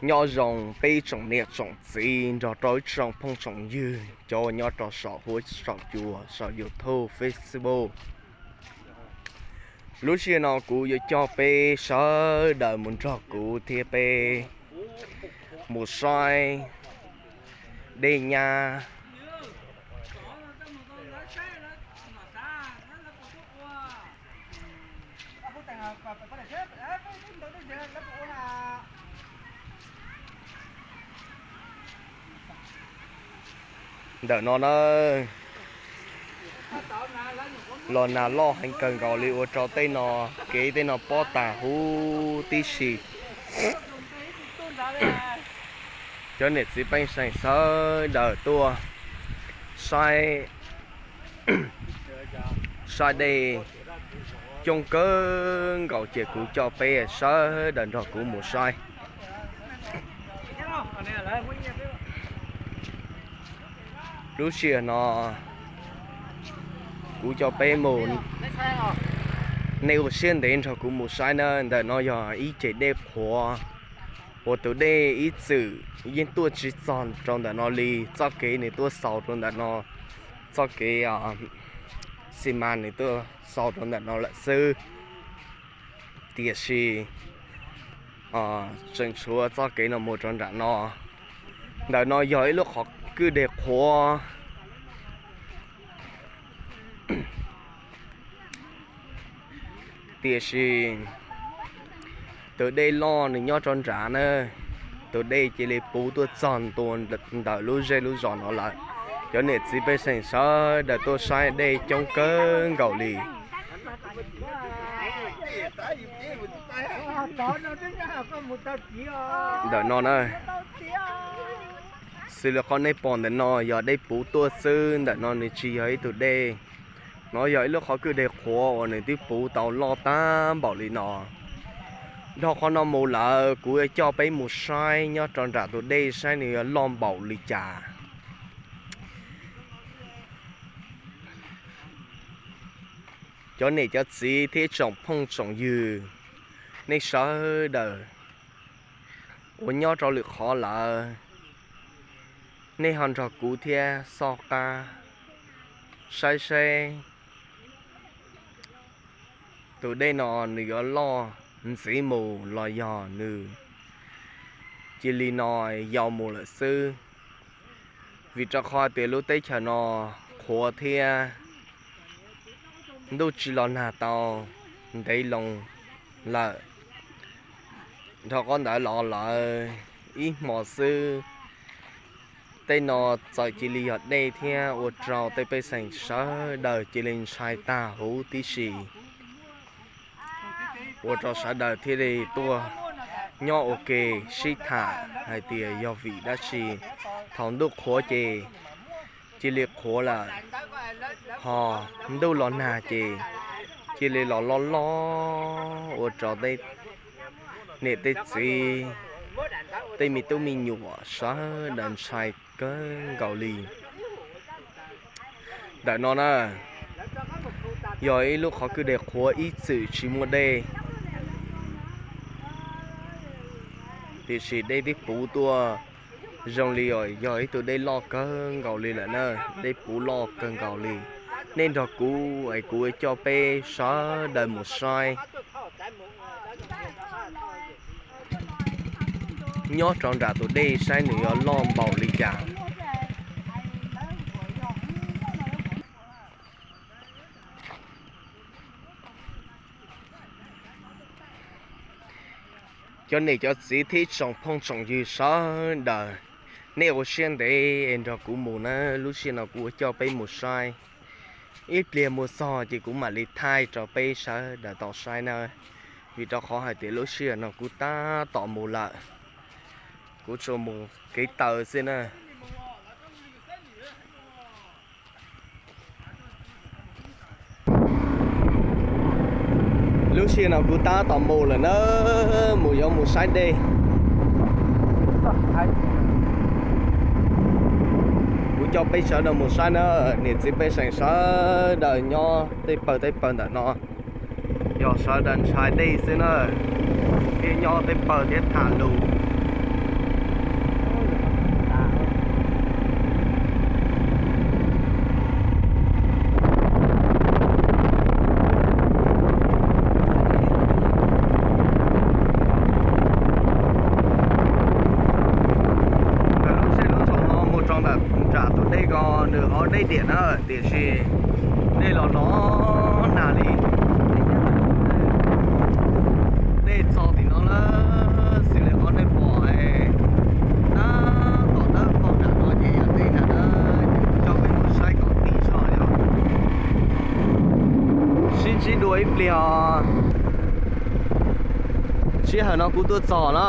Nyob zoo peb tsoom niam tsoom txiv nrog rau ib tsoom phooj tsoom ywg cov uas nyob rau saum huab saum cua saum YouTube, Facebook. Lub sij hawm no kuv yuav coj peb sawv daws mus nrog kuv thiab peb mus saib dej nyab. Ntawm no na, los nag loj heev kawg nkaus li ua rau tej no, kev tej no pob tag huv tib si. Cov niam txiv pej xeem sawv daws tuaj saib, saib dej coob kawg nkaus ces kuv coj peb sawv daws nrog kuv mus saib. Lub sij hawm no kuv coj peb mus, nej ua siab ntev nrog kuv mus saib na. Ntawm no yog ib ceg dej qhuav uas tus dej ib txwm yeej tuaj tsis txog rau ntawm no li. Txoj kev nws tuaj xaus rau ntawm no, txoj kev xi mas nws tuaj xaus rau ntawm no lawm xwb. Tiam sis tseem tshuav txoj kev no mus rau nram no. Ntawm no yog ib lub qhov kwj deg qhuav. Tiam sis tus dej loj nws nyob rau nrad na, tus dej cia li puv tuaj txog ntua ntawm lub zej lub zos no lawm. Cov niam txiv pej xeem sawv daws tuaj saib dej coob kawg nkaus li. Ntawm no na, xws li qhov nej pom ntawm no yog dej puv tuaj xwb, ntawm no nws tsis yog ib tug dej. No yog ib lub qhov kwj deg qhuav uas nws twb puv tau loj tag npaum li no. Dhau qhov no mus lawm kuv yuav coj peb mus saib nyob rau nram tus dej saib nws yuav loj npaum li cas. Cov niam cov txiv thiab tsoom phooj tsoom ywg, nej sawv daws uas nyob rau lwm qhov lawm, nej ho nrog kuv thiab soj qab saib seb tus dej no nws yuav loj ntxiv mus los yog nws cia li no yau mus lawm xwb. Vim rau qhov tias lub teb chaws no qhuav thiab ntuj tsis los nag tau ntev loo lawm. Dhau qhov ntawd los lawm ib hmo xwb, tej no txawm cia li yog dej thiab ua rau tej pej xeem sawv daws cia li ntshai tag huv tib si. Ua rau sawv daws thiaj li tuaj nyob ua ke sib tham hais tias yog vim dab tsi thaum ntuj qhuav ces cia li qhuav lawm, ho ntuj los nag ces cia li los loj loj ua rau tej niam tej txiv, tej me tub me nyuam sawv daws ntshai kawg nkaus li. Ntawm no na, yog ib lub qhov kwj deg qhuav ib txwm tsis muaj dej, tiam sis dej twb puv tuaj zoo li yog ib tug dej loj kawg nkaus li lawm na. Dej puv loj kawg nkaus li. Nej nrog kuv es kuv coj peb sawv daws mus saib nyob rau nram tus dej saib nws yuav loj npaum li cas. Cov niam cov txiv thiab tsoom phooj tsoom ywg sawv daws, nej ua siab ntev es nrog kuv mus na. Lub sij hawm no kuv yuav coj peb mus saib, ib pliag mus txog ces kuv mam li thaij rau peb sawv daws tau saib na. Vim rau qhov hais tias lub sij hawm no kuv tab tom mus lawm, kuv tsuas mus kev taw xwb na. Lub sij hawm no kuv tab tom mus lawm na, mus yuav mus saib dej. Kuv coj peb sawv daws mus saib na, niam txiv pej xeem sawv daws nyob tej pawg tej pawg ntawm no, yog sawv daws ntshai dej xwb na, thiab nyob tej pawg thiab tham lus. tiam na, tiam sis dej los los nag li. Dej txog tim no lawm, xws li qhov nej pom tab tom tawb qhov nram no ces yog dej nag na, ces kuv coj peb mus saib kom tib zog yog. Sib ntsib dua ib pliag os. Sij hawm no kuv tuaj txog na.